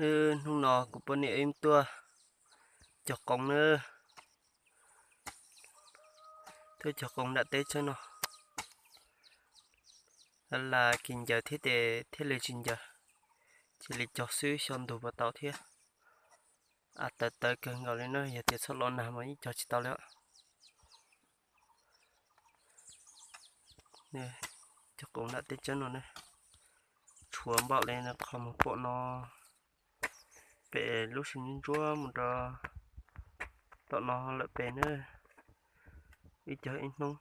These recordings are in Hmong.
Wb hnub no kuv poj niam wb tuaj cog qoob na, tuaj cog qoob nram teb tshab no. Las kis ncaws thiab ces thiaj li tsis ncaws, cia li cog xwb xyov ntug puas tau thiab. Av tawv tawv kawg nkaus li na, yog tias txhob los nag mas yeej cog tsis tau li. Cog qoob nram teb tshab no na, tshuav npaum li qhov muag pom no, pem lub sib ntsuab mus rau tom no lawm pem na. Ib cog ib hnub,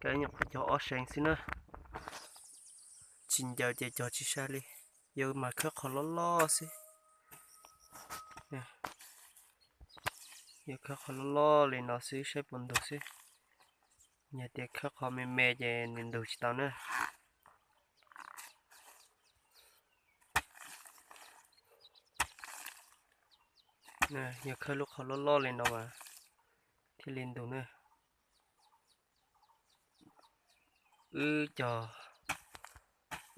kav nyuam qhuav cog ob seev xwb na. Tsis ncaws ces cog tsis sai li, yuav mas khawb qhov loj loj xwb. Yuav khawb qhov loj loj li no xwb saib puas ntug xwb. Yog tias khawb qhov me me ces nws ntug tsis tau na. Yog khawb lub qhov loj loj li no mas thiaj li ntug na. Wb cog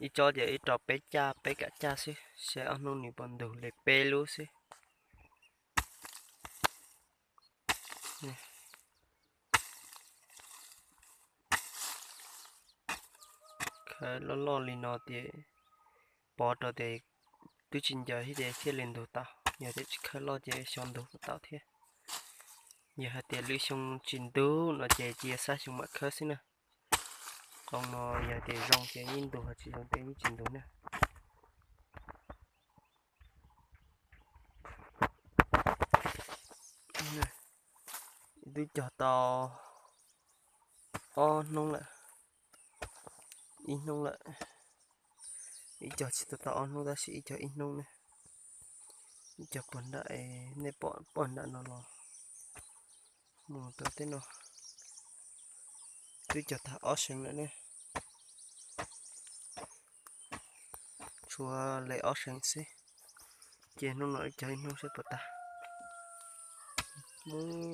ib tsob ces wb rau peb caj peb kaum caj xwb, saib ob hnub nws puas ntug li peb lub xwb. Khawb loj loj li no ces pov rau ces twb tsis ncaws thiab ces thiaj li ntug tau, yog tias tsis khawb loj ces xyov ntug puas tau thiab. Yog hais tias lwm xyoo tsis ntug no ces cia xab xyoo mam khawb xwb na. Qoob no yog tias zoo ces yeej ntug, tsis zoo ces yeej tsis ntug na. Twb cog tau ob hnub lawm, ib hnub lawm. Ib cog tsis tau tau ob hnub tab sis ib cog ib hnub ne. Ib cog puag nram, nej pom puag nram no los mus rau tej no. Twb cog tag ob seev lawm ne. Tshuav li ob seev xwb, ces hnub no ib cog ib hnub saib puas tag.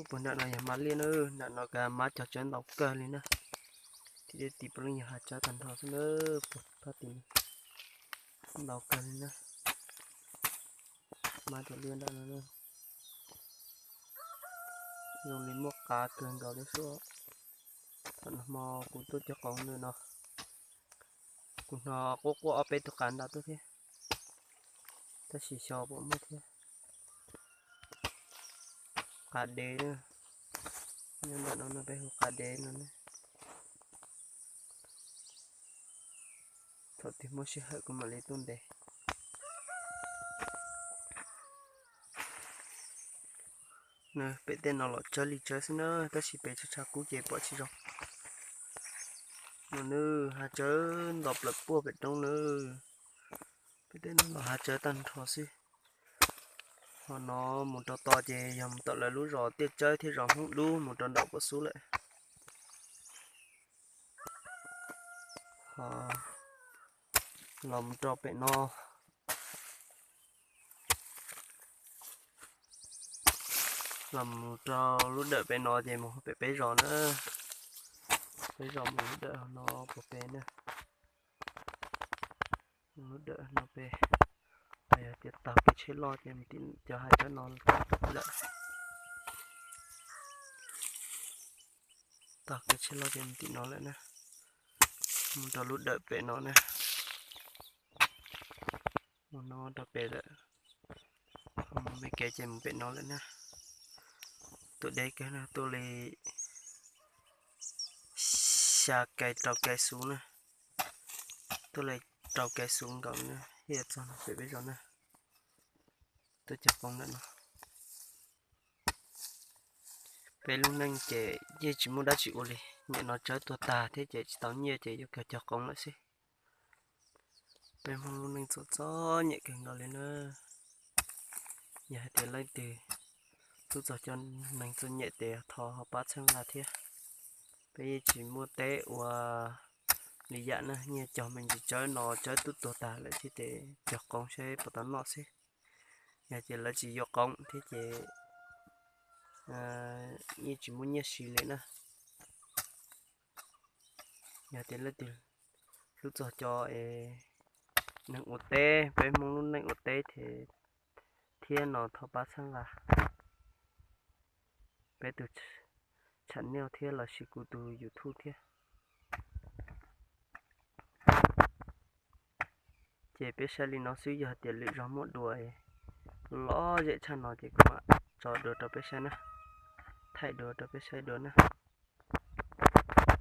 Puag nram no yog mab liaj na, nram no kav mab cog tsawb ntau kawg li na. Tim dej tim puav leej yog hav tsawb tag nrho xwb na, puag tim ntau kawg li na. Mab cov liaj nram no zoo li muaj qav kawg nkaus li xwb. Thaum no hmo kuv tuaj cog qoov ntawm no, kuv hnov quaj quaj ob peb tug qav nram tuaj thiab, tab sis xyov puas muaj thiab. Qav dev na, nyob ntawm no no peb hu qav dev no ne. Thaum twg muaj sij hawm kuv mam li tuaj ntes. Pem tej no los tsawb li tsawb xwb na, tab sis pem tshav tshav kub ces pom tsis zoo. No nws hav tsawb nto plaws puag pem roob na. Pem tej no los hav tsawb tag nrho xwb. Ho no mus rau tom ces yog mus tom lawv lub zos Tiaj Tsawb thiab zos Hmoob Dub mus rau nram Pov Xub lawm. Ho los mus rau pem no, los mus rau lub dawm pem no ces mus pem peb zos na. Peb zos mus lub dawm no puag pem na. Lub dawm no pem, yog tias taug kev tsheb loj ces mus tim cov hav tsawb no lawm. Taug kev tsheb loj ces mus tim no lawm na. Mus rau lub dawm pem no na. Mus no rau pem lawm. Mus me kev ces mus pem no lawm na. Tuaj deb kawg na, tuaj li xya kais rau kais xuv na. Tuaj li rau kais xuv nkaus na, thiaj txog pem peb zos na. Tuaj cog qoob ntawm no. Peb lub neej ces yeej tsis muaj dab tsi ua li, nim no tsawb tuag tag thiab ces tsis tau nyiaj ces yuav kawg cog qoob lawm xwb. Peb Hmoob lub neej txom txom nyem kawg nkaus li na. Yog hais tias leej twg hlub txog cov neeg txom nyem ces thov ho pab txhawb nqa thiab. Peb yeej tsis muaj teb ua li yam na, nyiaj cog me ntsis tsawb no tsawb twb tuag tag lawm thiab ces cog qoob saib puas tau noj xwb. Yog ces lawv tsis yuav qoob thiab ces yeej tsis muaj nyiaj siv li na. Yog tias leej twg hlub txog cov es neeg ua teb, peb Hmoob lub neej ua teb thiab no thov pab txhawb nqa peb tus channel thiab los sis kuv tus YouTube thiab. Ces peb saib li no xwb, yog tias lwm zaug muaj dua lom zem tshaj no ces kuv mam tso dua rau peb saib na, thaij dua rau peb saib dua na.